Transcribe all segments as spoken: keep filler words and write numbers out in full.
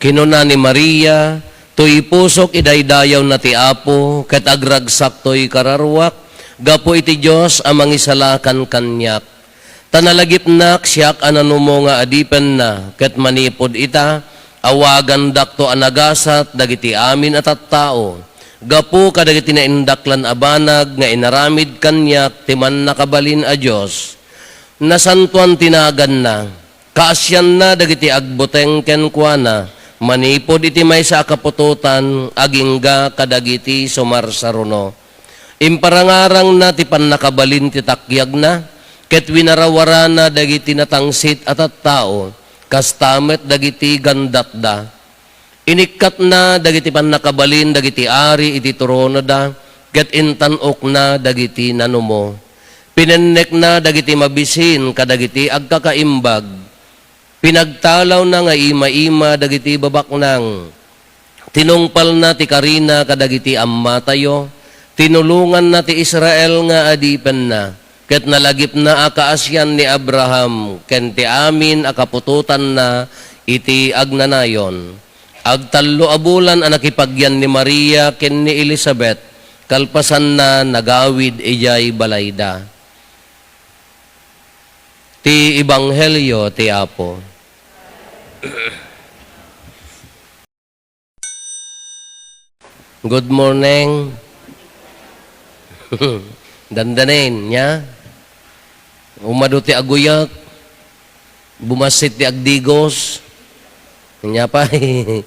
Kinuna ni Maria, "Toy pusok idaydayawna ti Apo, ket agragsaktoy kararuak gapu iti Dios a mangisalakan kaniak. Ta nalagipnak siak a nanumo nga adipenna, ket manipud ita, awagandakto a nagasat dagiti amin a tattao, gapu kadagiti naindaklan a banag nga inaramid kaniak ti Mannakabalin a Dios. Nasantoan ti naganna." Kaasianna dagiti agbuteng kenkuana manipud iti maysa a kaputotan agingga kadagiti sumarsaruno. Imparangarangna ti pannakabalin ti takyagna, ket winarawarana dagiti natangsit a tattao, kasta met dagiti gandatda. Inikkatna dagiti pannakabalin dagiti ari iti tronoda, ket intan-okna dagiti nanumo. Pinennekna dagiti mabisin kadagiti agkakaimbag. Pinagtalawna nga ima-ima dagiti babaknang. Tinungpalna ti karina kadagiti ammatayo. Tinulonganna ti Israel nga adipenna. Ket nalagipna a kaasian ni Abraham ken ti amin a kaputotanna iti agnanayon. Agtallo a bulan a nakipagyan ni Maria ken ni Elisabet, kalpasanna, nagawid idiay balayda. Ti Ebanghelio ti Apo. Good morning. Dandanin, nya? Umadu ti aguyek, bumassit ti agdigos. Nya pay,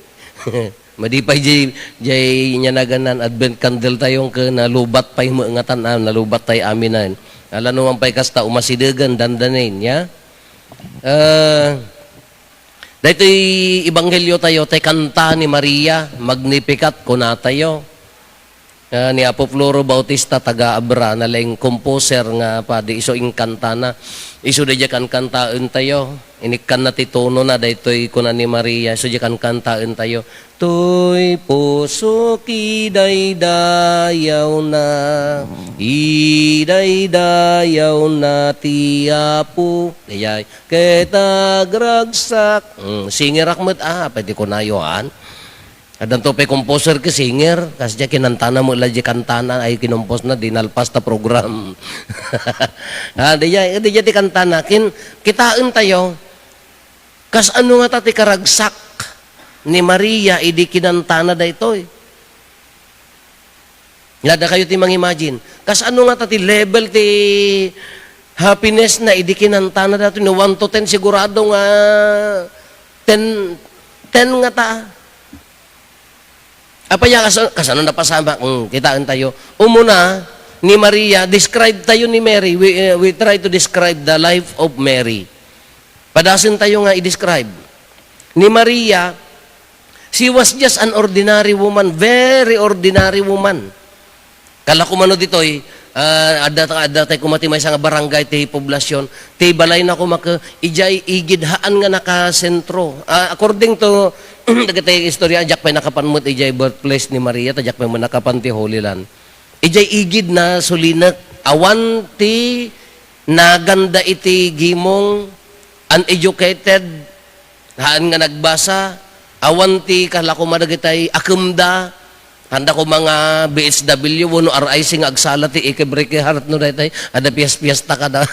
madi pay jay, jay nya naganan, Advent candle tayo, ken nalubat pay met ngatan, ah, nalubat tay amin, ah. Ala no man pay kasta, umasidegen, dandanin, nya? Ah, Daytoy ebanghelio tayo, tay kanta ni Maria, Magnificat, kunatayo. Ah, ni Apo Floro Bautista, taga Abra, nalaing composer nga padi, isu inkantana. Isu daydiay kankantaen tayo. Inikkanna ti tonona, daytoy kuna ni Maria, isu daydiay kankantaen tayo. Toy pusok idaydayawna, idaydayawna ti Apo. Daydiay. Ket agragsak. Mm, singerak met, ah, pwede kunayo, han? Addanto pay composer ket singer, kasdiay kinantana met la di kantana, ay, kinumposna, di nalpas ta program. Ah, daydiay, daydiay ti kantana. Kin-, kitaen tayo, kas ano ngata ti karagsak ni Maria idi kinantana daytoy? Nga, adda kayo ti mangimagine. Kas ano ngata ti level ti happiness na idi kinantana daytoy, no one to ten, sigurado nga ten, ten ngata. Apay a, kas-, kasano napasamak? Hmm, kitaen tayo. Umuna, ni Maria, describe tayo ni Mary. We, eh, we try to describe the life of Mary. Padasen tayo nga i-describe. Ni Maria, she was just an ordinary woman, very ordinary woman. Kala ko mano ditoy, ah, adda, adda tay koma ti maysa nga barangay ti poblasyon, ti balayna koma ket idiay igid, haan nga nakasentro. Ah, according to dagiti istorya, diak pay nakapan met idiay birthplace ni Maria, ta diak pay met nakapan ti Holy Land. Idiay igid na sulinek, awan ti naganda iti gimong, uneducated, haan nga nagbasa, awan ti kala koma dagitay akemda, handa koma nga B H W wenno R I C nga agsala ti Ike Breke Heart no daytay, adda pias-piasta kada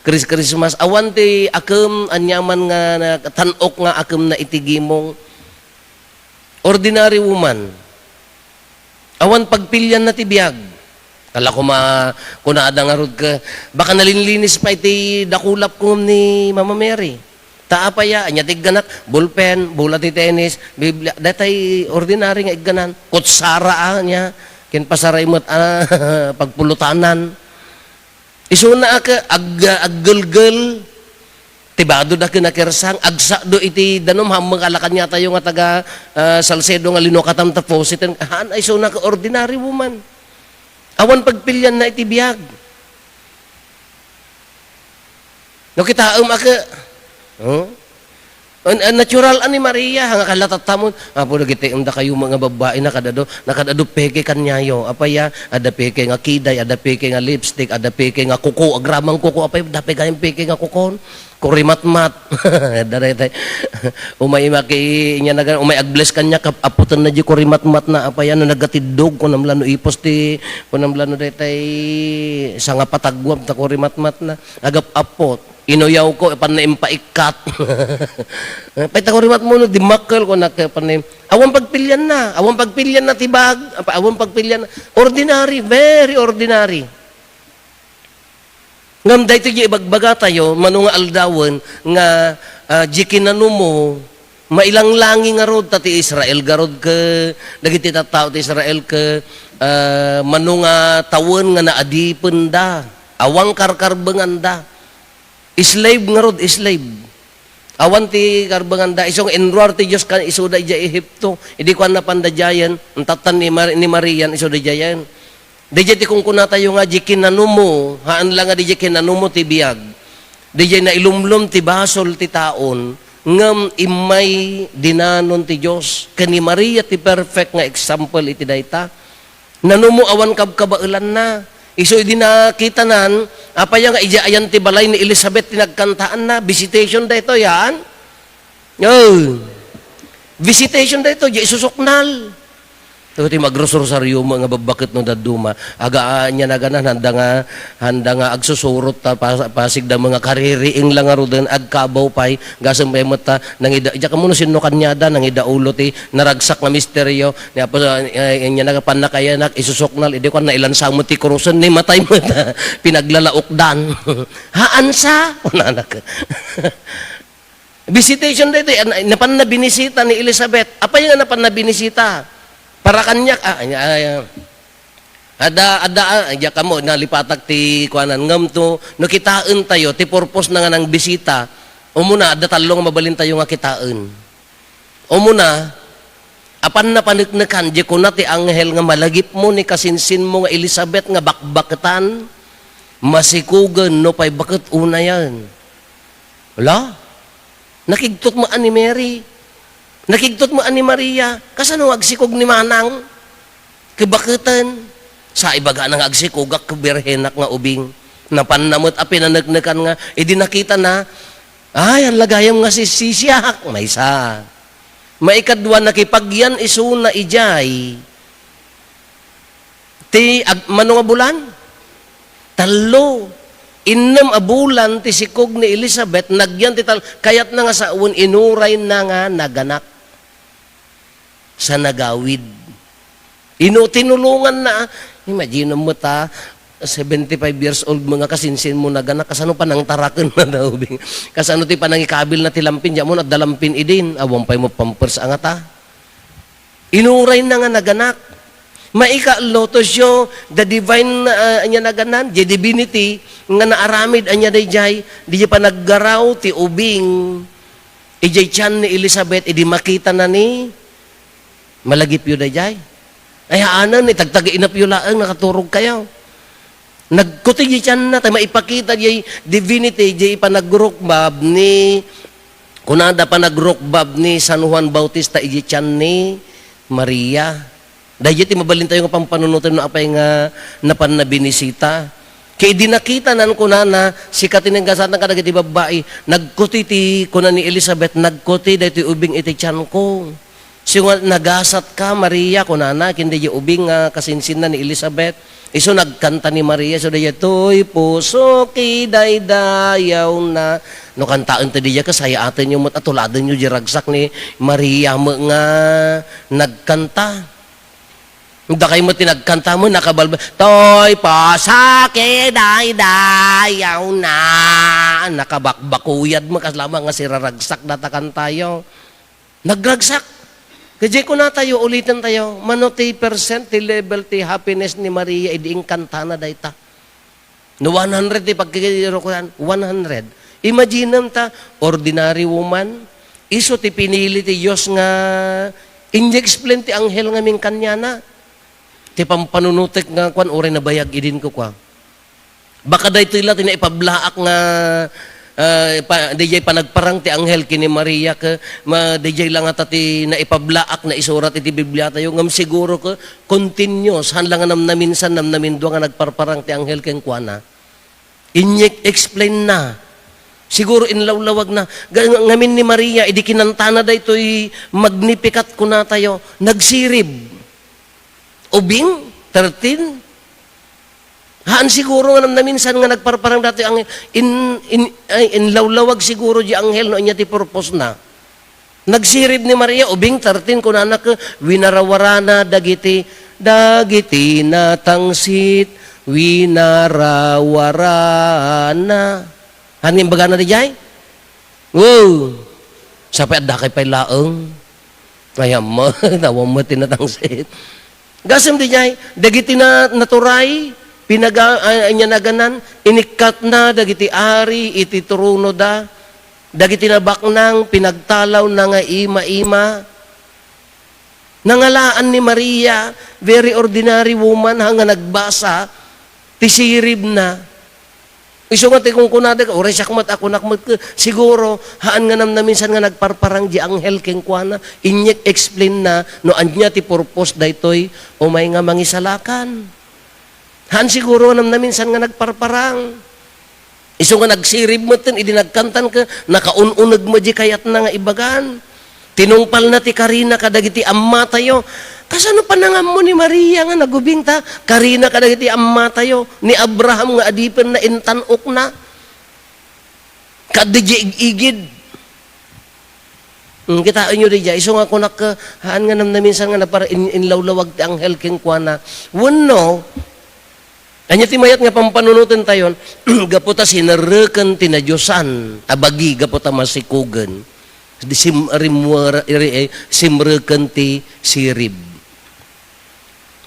Chris-, Christmas. Awan ti akem, aniaman nga, nga tan-ok nga akemna iti gimong. Ordinary woman. Awan pagpilianna ti biag. Kala koma, kunada ngarud ket, baka nalinlinis pay ti dakulap ngem ni Mama Mary. Ta apay a, ania ti igganak, ballpen, bola ti tennis, Biblia, daytay ordinary nga igganan. Kutsara a, ania, ken pasaray met a pagpulutanan. Isuna a ket ag-, aggelgel ti badod a kinakersang, agsakdo iti danum, hammeng a la kaniatayo nga taga, ah, Salcedo nga linukatan ta faucet, haan a isuna ket ordinary woman. Awan pagpilianna iti biag. No kitaem a ket, oh? An, an natural a ni Maria, nga kala tatta met, "Apo, dagiti em dakayo nga babbai, nakadado, nakadado peke kaniayo." Apay a, adda peke nga kiday, adda peke nga lipstick, adda peke nga kuko, agraman kuko, apay, adda peke nga peke nga kukon. Kurimatmat. Daray tay. Umay maki-, inya nagan, umay ag-bless kaniak, ap-, aputenna di kurimatmatna, apay, ano, nagatiddog, kunam la no ipos ti, kunam la no daytay sangapatagwab ta kurimatmatna. Agap-apot. Inuyawko, apanna impaikkat. Pay ta kurimatmo no, dimmakkel ko, nak-, apanna im-, awan pagpilianna, awan pagpilianna ti bag, apa, awan pagpilianna. Ordinary, very ordinary. Ngem daytoy diay ibagbagatayo, mano nga aldawen nga, ah, diay kinanumo, mailanglangi ngarud ta ti Israel garud ket dagiti tattao ti Israel ket, ah, mano nga tawen nga naadipenda, awan karkarbenganda. Slave ngarud, slave. Awan ti karbenganda, isu nga inruar ti Dios kan isuda idiay Ehipto. Idi kuan, napanda diayen, intattan ni Mar-, ni Maria, isuda diayen. Diay ti kunkunatayo nga diay kinanumo, haan la nga diay kinanumo ti biag. Diay nailumlom ti basol ti taon, ngem immay dinanon ti Dios. Ken ni Maria ti perfect nga example iti dayta. Nanumo awan kabkabaelanna. Isu idi nakitanan, apay nga idiay ayan ti balay ni Elizabeth ti nagkantaanna. Visitation daytoy, haan? Oh. Visitation daytoy, diay isusuknal. Ito ti magrosrosario mo nga babbaket no dadduma. Aga, ania naganan, handa nga, handa nga agsusurot ta pas-, pasig da mga kaririing lang ngaruden, agkabaw pay, gasem pay met ta, nangida, diak ammo no sinno kaniada, nangidaulo ti naragsak nga misterio, ni Apo, eh, ania naga, pannakayanak, isusuknal, idi kuan, nailansa mo ti krusen, ni matay met ta, pinaglalaokdan. Haan sa? Kunanak. Visitation daytoy, an-, napanna binisita ni Elizabeth. Apay nga napanna binisita? Para kaniak, ah, ay, ay, ah. Adda, adda, ah, diak ammo, nalipatak ti kuanan. Ngem to, no kitaentayo, ti purpose na nga nang bisita, umuna, adda tallo nga mabalintayo nga kitaen. Umuna, apanna paneknekan, diay kuna ti anghel nga malagipmo ni kasinsinmo nga Elizabeth nga bakbaketan, masikogen, no pay baket unayen. Ala? Nakigtot met ni Mary. Nakigtot met ni Maria. Kasano nga agsikog ni manang? Kibaketen. Sa ibagana nga agsikogak, ket birhenak nga ubing. Napanna met a pinaneknekan nga, idi nakitana, "Ay, an lagayem nga sisisiak." Maysa. Maikadua, nakipagyan isuna idiay. Ti ag-, mano nga bulan? Tallo. Innem a bulan ti sikog ni Elizabeth, nagyan ti tal-, kayatna nga sawen, inurayna nga naganak sa nagawid. Ino-, tinulonganna. Imagine mo ta, seventy-five years old mo nga kasinsin mo naganak, kasano pa nang taraken na daw, bing? Kasano ti panangikabil na ti lampin? Diak mo, adda lampin idin. Awan pay mo pampers angata. Inurayna nga naganak. Maikatlo, to show the divine, ah, ania naganan, the divinity, nga naaramid ania daydiay, di panaggaraw ti ubing idiay tian ni Elizabeth, idi makitana ni malagipyo daydiay. Ay, haanen, itagtag inapyo laeng, nakaturog kayo. Nagkuti di tianna, ta maipakita di divinity, di panagrukbab ni, kunada panagrukbab ni San Juan Bautista iti tian ni Maria. Daydi ti mabalintayo nga pampanunoten no apay nga napan na binisita. Kay idi nakitanan, kunana, sika ti naggasatan kadagiti babbai, nagkuti ti, kuna ni Elizabeth, nagkuti daytoy ubing iti tianko. Siya nga, "Nagasat ka, Maria," kunana, ken daydiay ubing nga kasinsinna ni Elizabeth. Isu nagkanta ni Maria, isu daydiay, "Toy puso, kidaydayawna." No kantaen ti daydiay, kasayaatenyo met a tuladenyo di ragsak ni Maria met nga nagkanta. Dakay met ti nagkanta mo, nakabalbal, "Toy puso, kidaydayawna." Nakabakbakuyad mo, kasla nga siraragsak data kantayo. Nagragsak. Kadi kunatayo, uliten tayo, mano ti percent, ti level, ti happiness ni Maria, idi inkantana dayta? No one hundred ti pagkikirukuran, one hundred. Imaginem ta, ordinary woman, isu ti pinili ti Dios nga in-explain ti anghel nga mingkaniana. Ti pampanunutek nga kuan, uray nabayag idin ko kua. Baka daytoy la ti naipablaak nga, ah, pa, daydiay panagparang ti anghel ken ni Maria, ket ma-, daydiay la ngata ti naipablaak naisurat iti Biblia tayo, ngem siguro ket continuous, haan la nga namnaminsan, namnamindua nga nagparparang ti anghel kenkuana. Inyek-explain na. Siguro inlawlawagna. Ga-, ngamin ni Maria, idi kinantana daytoy Magnificat, kunatayo, nagsirib. Ubing, thirteen. Haan siguro nga namnaminsan nga nagparparang daytoy anghel. In, in, ay, inlawlawag siguro di anghel no ania ti purpose na. Nagsirib ni Maria, ubing thirteen, kunana ket, winarawarana dagiti, dagiti natangsit, winarawarana. Haan nga imbagana diay? Wow! Sapay adda kay pay laeng. Ay, amma, awan met ti natangsit. Gasem diay, dagiti na-, naturay, pinaga-, ay, ania naganan, inikkatna dagiti ari iti tronoda, dagiti nabaknang, pinagtalawna nga ima-ima. Nangalaan ni Maria, very ordinary woman, ha, nga nagbasa ti siribna. Isu nga ti kunkunada, uray siak met, a kunak met, siguro, haan nga namnaminsan nga nagparparang di anghel kenkuana, inyek explain na no ania ti purpose daytoy, umay nga mangisalakan. Haan siguro nga namnaminsan nga nagparparang. Isu nga nagsirib metten idi nagkantan ket nakaun-uneg met di kayatna nga ibagan. Tinungpalna ti karina kadagiti ammatayo. Kasano panangammo ni Maria nga nagubing ta karina kadagiti ammatayo? Ni Abraham nga adipenna intan-okna. Kaddi di ig-igid. Hmm, kitaenyo diay, isu nga kunak, haan nga namnaminsan nga napara-, in-, inlawlawag ti anghel kenkuana. Wenno, ania ti mayat nga pampanunotentayon? Gapu ta sinerreken ti nadiosan a bagi, gapu ta masikogen. Di sim-, rimmuara-, iri-, eh, simreken ti sirib.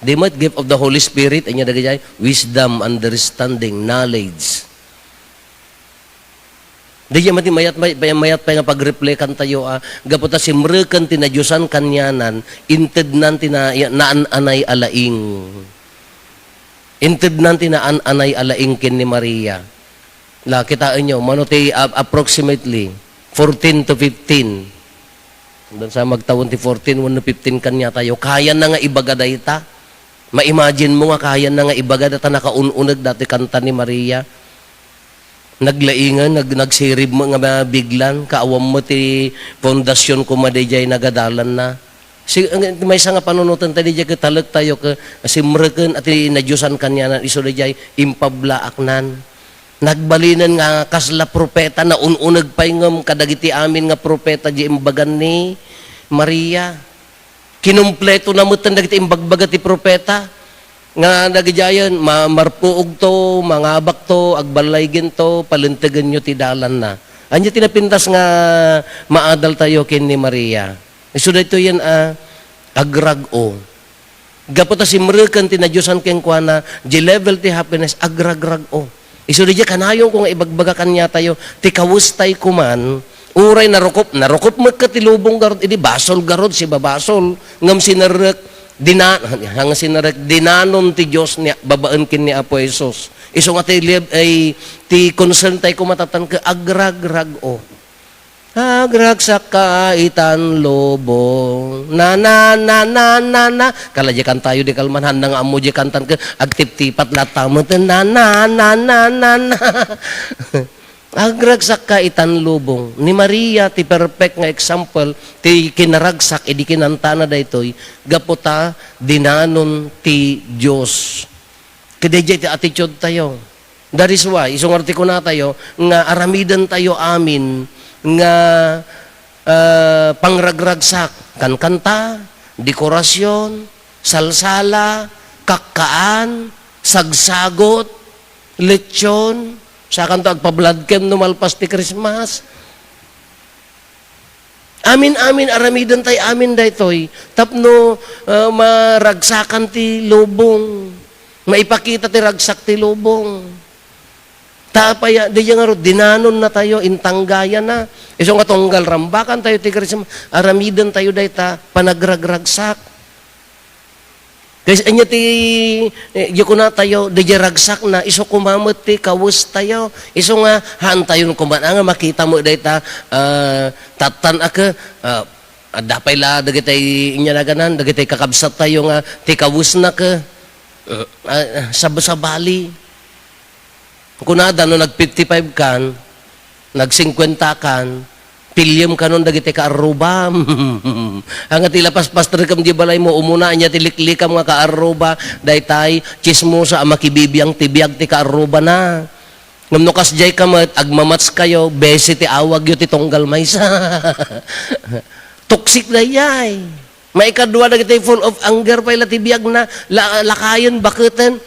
Di met gift of the Holy Spirit, ania dagiti ay? Wisdom, understanding, knowledge. Di met ti mayat, may-, mayat pay nga pagreflekantayo, a, gapu ta simreken ti nadiosan kanianan, intednan ti na-, naan-anay a laing. Intednan ti naan-anay a laing ken ni Maria. La, kitaenyo, mano ti, a-, approximately fourteen to fifteen. Dansa magtawen ti fourteen wenno fifteen kaniatayo. Kayanna nga ibaga dayta. Ma-imagine mo nga kayanna nga ibaga dayta nakaun-uneg daytoy kanta ni Maria. Naglaingen, nag-, nagsirib met nga mabiglan, kaawan met ti pundasyon koma daydiay nagadalanna. Si-, ang, maysa nga panunoten tayo, di ket talektayo ket simreken a ti nadiosan kanianan, isu daydiay impablaaknan. Nagbalinen nga kasla propeta, naun-uneg pay ngem kadagiti amin nga propeta di imbagan ni Maria. Kinumpletona metten dagiti imbagbaga ti propeta. Nga dagidiayen, ma-, marpuogto, mangabakto, agballayginto, palentegenyo ti dalanna. Ania ti napintas nga maadaltayo ken ni Maria? Isu daytoyen a agrag-o. Gapu ta simreken ti nadiosan kenkuana, di level ti happiness, agragrag-o. Isu daydiay kanayonko nga ibagbaga kaniatayo, ti kawestay koman, uray narukop, narukop met ket ti lubong garud, idi basol garud, sibabasol, ngem sinerrek, Dina-, nga sinerrek, dinanon ti Dios ni, babaen ken ni Apo Jesus. Isu nga ti lieb-, ay, ti concern tayo koma tattan ket agragrag-o. Agragsakka itan lubong. Na, na, na, na, na, na. Kala di kantayo di kalman, haan nga ammo di kantan ket agtiptipat latta met. Na, na, na, na, na, na. Agragsakka itan lubong. Ni Maria ti perfect nga example ti kinaragsak idi kinantana daytoy gapu ta dinanon ti Dios. Kadaydiay ti attitude tayo. That is why, isu ngarud ti kunatayo nga aramiden tayo amin nga, ah, pangragragsak, kankanta, dekorasyon, salsala, kakkaan, sagsagot, lechon, sakanto agpa-blood chem no malpas ti Christmas. Amin-amin, aramiden tay amin daytoy tapno, ah, maragsakan ti lubong. Maipakita ti ragsak ti lubong. Ta apay, daydiay ngarud, dinanon natayo, intanggayana. Isu nga tunggal rambakan tayo ti Christmas, aramiden tayo dayta, panagragragsak. Kay ania ti, eh, di kunatayo, daydiay ragsakna, isu koma met ti kawestayo. Isu nga, haan tayo koma nga makita met dayta, ah, tattan a ke, ah, adda pay la dagitay inyalaganan, dagitay kakabsattayo nga ti kawesna ke, ah, ah, sabsabali. Kunada, no nag fifty-five kan, Nagsingkuentakan, piliem kanon dagiti kaarrubam. Ania ti lapas, pastor, kam di balaymo, umuna ania ti liklikam nga kaarruba, daytay, tsismosa a makibibiang ti biag ti kaarrubana. Ngem no kasdiay ka met, agmamatch kayo, besi ti awagyo ti tunggal maysa. Toxic dayay. Maikadua dagiti full of anger pay la ti biagna, la-, lakayen, baketen,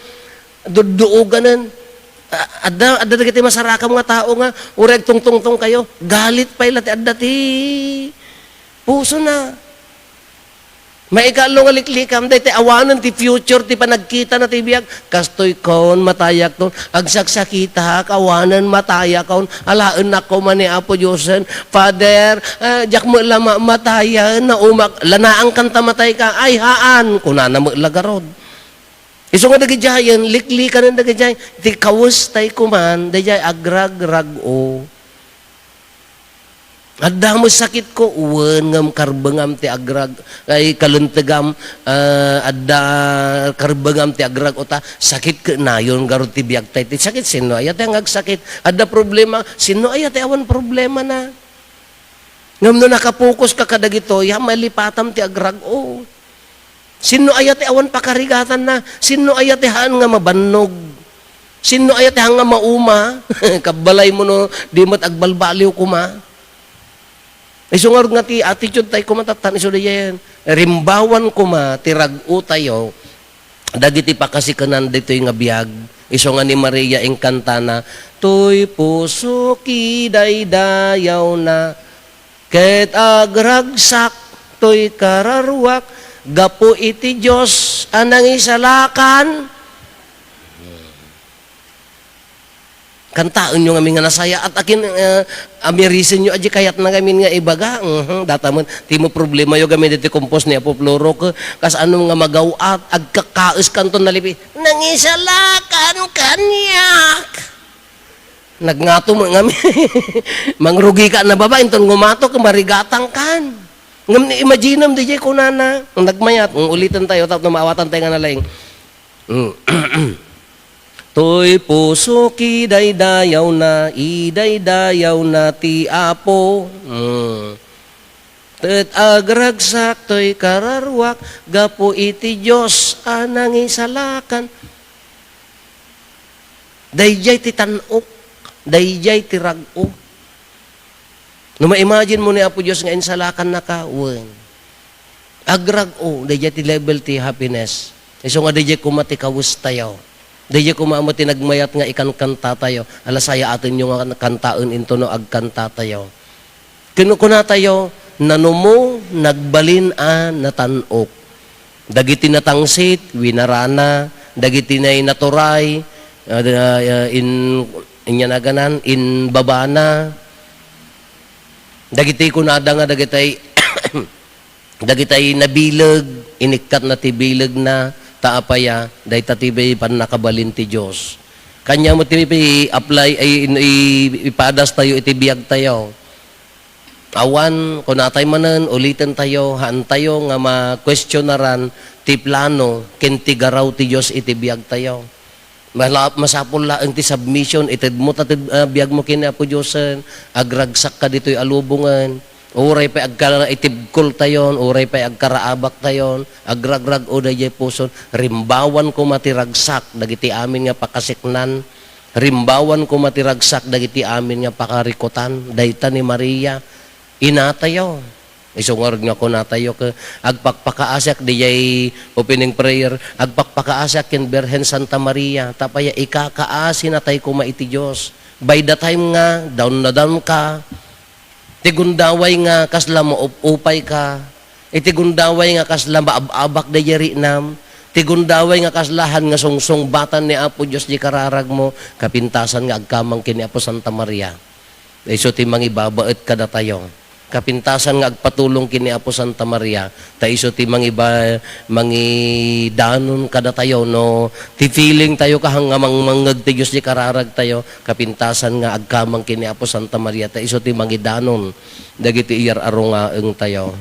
dudduoganen. A-, adda, adda dagiti masarakam nga tao nga, uray agtungtungtong kayo, galit pay la ti adda ti pusona. Maikaallo nga liklikam, daytoy awanen ti future ti panagkitana ti biag. Kastoy kon, matayakon, agsaksakitak, awanen matayakon, alaennak koma ni Apo Diosen, Father, ah, diak met la ma-, matayen, naumak, lanaang kanta matay ka, ay haan, kunana met la garud. Isu nga dagidiayen, liklikanen dagidiay, ti kawes tay kuman, daydiay agrag-rag-o. Adda met sakitko, wen, ngem karbengam ti agrag-, ay, kalentegam, ah, adda karbengam ti agrag-o ta, sakit ket nayon garud ti biagtay. Ti sakit, sinno aya ti nga agsakit? Adda problema, sinno aya ti awan problemana? Ngem no nakapokus ka kadagitoy, ha, malipatam ti agrag-o. Sinno aya ti awan pakarigatanna? Sinno aya ti haan nga mabannog? Sinno aya ti haan nga mauma? Kabbalaymo no di met agbalbaliw koma. Isu ngarud nga ti attitude tayo koma, tattan isu dayen. Rimbawan koma ti rag-o tayo dagiti pakasikenan ditoy nga biag. Isu nga ni Maria inkantana, "Toy pusok idaydayawna, ket agragsak toy kararuak gapu iti Dios a nangisalakan." Kantaenyo ngamin nga nasayaat. Akin, eh, amirisenyo, adi kayatna ngamin nga ibaga. Mhm, datamen, ti mo problemayo ngamin ditoy compose ni Apo Floro, ke, kasano nga magaw-at, agkakaes kanton nalipi, "Nangisalakan kaniak." Nagngato mo ngamin. Mangrugi ka na baba, inton ngumato ka, marigatang kan. Ngem ni imaginem, diay kunana, nagmayat, mm, uliten tayo, tapno maawatan tayo nga nalaing. Mm. Toy pusok idaydayawna, idaydayawna ti Apo. Mm. Ket agragsak toy kararuak gapu iti Dios a nangisalakan. Daydiay ti tan-ok, daydiay ti rag-o. No ma-imagine mo ni Apo Dios nga insalakannaka, wen. Agrag-o, daydiay ti level ti happiness. Isu nga daydiay koma ti kawes tayo. Daydiay koma met ti nagmayat nga ikankanta tayo. Ala, sayaatenyo nga kantaen into no agkanta tayo. Kinukuna tayo, nanumo, nagbalin a natan-ok. Dagiti natangsit, winarana, dagiti nay naturay, ah, ah, in, inyanagan, inbabana. Dagiti kunada nga dagitay Dagitay nabileg, inikkatna ti bilegna, ta apaya, dayta ti pannakabalin ti Dios. Kaniak met ti i-apply, ay, in-, i-, ipadas tayo iti biag tayo. Awan, kunatay manen, uliten tayo, haan tayo nga makuestionaran ti plano ken ti garaw ti Dios iti biag tayo. Mala-, masapul laeng ti submission, itedmo ta ti, ah, biagmo ken ni Apo Diosen, agragsak ka ditoy a lubongen. Uray pay agka-, itibkol tayon, uray pay agkaraabak tayon, agragrag-o daydiay puson, rimbawan koma ti ragsak dagiti amin nga pakasiknan, rimbawan koma ti ragsak dagiti amin nga pakarikutan. Dayta ni Maria, inatayo. Isu ngarud nga kunatayo ket agpakpakaasiak, diay opening prayer, agpakpakaasiak ken Birhen Santa Maria, ta apaya ikakaasi natay koma iti Dios. By the time nga down na down ka, ti gundaway nga kasla maup-upay ka, iti gundaway nga kasla maab-abak diay riknam, ti gundaway nga kasla haan nga sungsungbatan ni Apo Dios diay kararagmo, kapintasan nga agkamang ken ni Apo Santa Maria. Isu ti mangibabaet kadatayo. Kapintasan nga agpatulong ken ni Apo Santa Maria, ta isu ti mangiba-, mangidanon kadatayo, no? Ti feeling tayo kaha nga mangmangngeg ti Dios diay kararag tayo, kapintasan nga agkamang ken ni Apo Santa Maria, ta isu ti mangidanon dagiti iyar-arungaeng tayo.